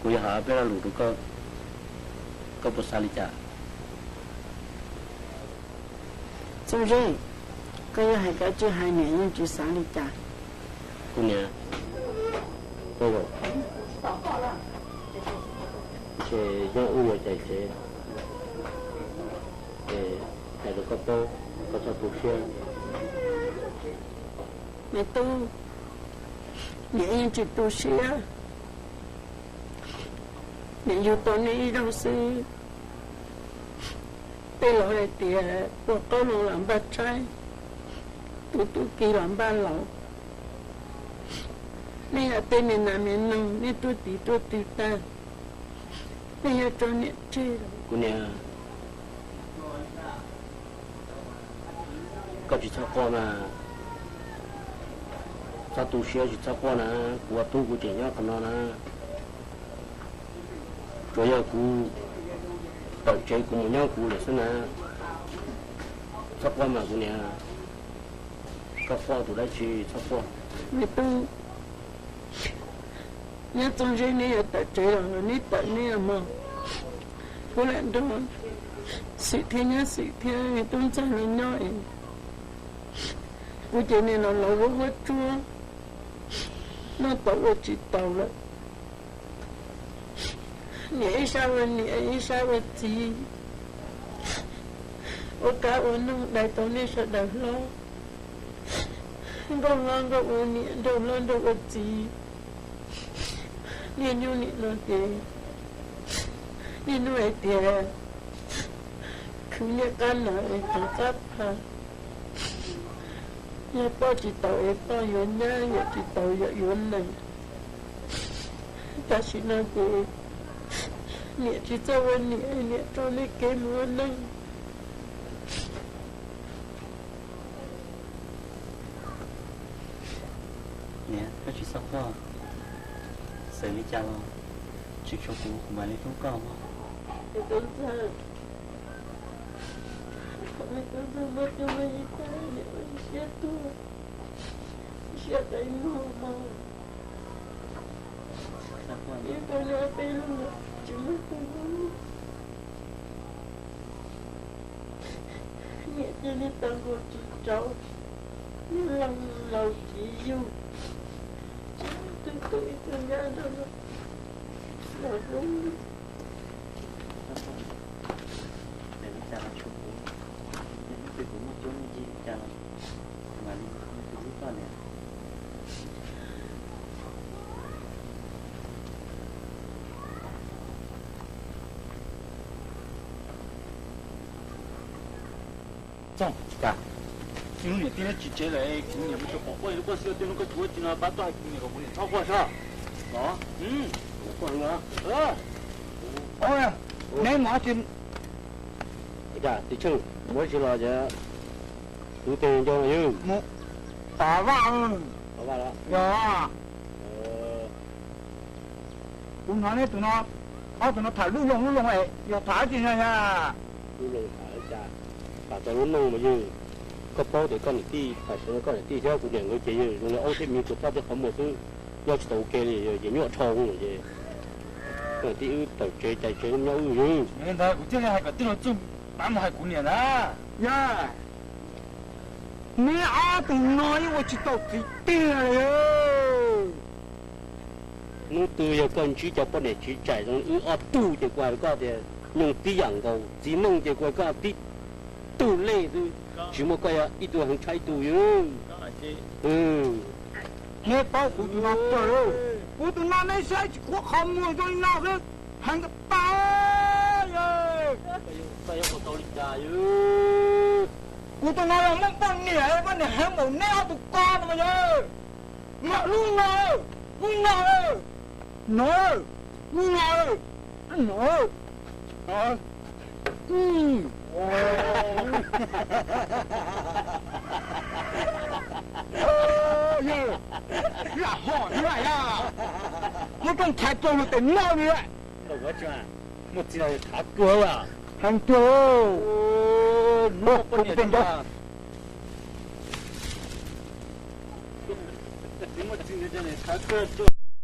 Kuv yog hais peb lo lus rau koj, koj puas xav li cas? Txooj Zeb, koj yuav hais koj tsis hais niam yeej tsis xav li cas. Kuv niam, koj zaum, ces nyob ub yuav cais tsev, ces hais rau koj paub, koj txhob tu siab. Me tub, niam yeej tsis tu siab. Niam yug tau nej ib zaug xwb. Tej laus hais tias ua qoob loo los npaj tshaib, tu tub ki los npaj laus. Nej yog tej me nas me noog, nej tuaj tiv tuaj twg tag, nej yuav tso niam tseg los? Kuv niam, koj tsis txhob quaj mas, txhob tu siab, tsis txhob quaj na. Kuv ua tub kuv tseem nyob qhov no na. Tsuas yog kuv tawm tsev kuv mus nyob kuv lawm xwb na. Txhob quaj mas kuv niam, koj quaj tus dab tsi, txhob quaj. Me tub, nyob Txooj Zeb neb yuav tawm tsev los neb tawm neb mog. Kuv lam nrog xwm thiab nyob xwm thiab me tub ntxawg los nyob es kuv ces niam los laus huab huab tsuab, noj tau ua tsis taus lawm. Niam ib sab ua niam ib sab ua txiv, ua kab ua noog dai tau nej sawv daws hlob, nkauj hlob nkauj ua niam, nraug hlob nraug ua txiv. Niaj hnub nim no ces niaj hnub hais tias khwv niaj qab nas es tov qab pha, yog poj tsis taus es poj yuav nyab, yawm tsis taus yawm yuav nees. Tam sim no ces niam tsis txawj ua niam, niam tso nej kev mus ua neej. Niam, koj tsis txhob quaj, txawm li cas los tsis tshua kuv kuv mam li hlub koj mog. Thaum me tub ntxawg muab coj mus ib tag, niam ua ib siab tuag, ib siab qe muag mog. Ib tag niam peb lub tsis muaj tus hlub. Niam cia li tau nkaus tsis tsau, niam laus laus tsis yug, tsis muaj tus tu ib tug nyab nrog los hlub. Txooj, cas ib hnub niam tij neb tsis tsev lawm, kuv niam mus xyuas pom quaj li quaj xwb, tej hnub koj tsis ua tsi no pab tuaj hais kuv niam kom kuv niam txhob quaj soj los. Neb mus dab tsi? Tij Tsheej, mus dab tsi los ces kuv tes ncau no yog mus tov vaj. Tov vaj los? Yog. Kuv hnov neb tus no, ob tug no tham lub loo lub loo es yog tham dab tsi no yog? Lub loo tham li cas? Tham txog lub neej mas yog koj paub tias koj niam tij, tam sim no koj niam tij thiab kuv niam nkawd ces yog zoo li aub thiab miv tuag ploj tej qhov muag xwb, nyob tsis tau ua ke li, ces nyuaj dhau lawm ces koj niam tij wb tawm tsev cais tsev nyob wb yog. Ntawd kuv thiaj li hais kom tij laug Txooj pab mus hais kuv niam na. Yog, neb ob tug no yeej ua tsis tau txiv tiag li. Hnub twg yog koj ntsib cov poj niam tsiv tsaim zoo li wb ob tug ces kuv hais rau koj tias nyoog tib yam nkaus, txiv neej ces kuv hais koj tib tug lej xwb, tsis muaj koj yog ib tug heev tshaj ib tug yog. Neb paub kuv tus no tawg, kuv tus no neb saib tsis khuam qhov muag zoo li no xwb, heev kawg tag. Kuv tus no yog muaj poj niam, poj niam heev npaum neb ob tug ko no mas yog. Mam lub no, lub no, no, lub no, no. Yog, lam hom xwb yog, muab rooj thaiv rau luag tes noj li. Muaj txiv no thav kawg, heev tiag. Muaj txiv thav kawg.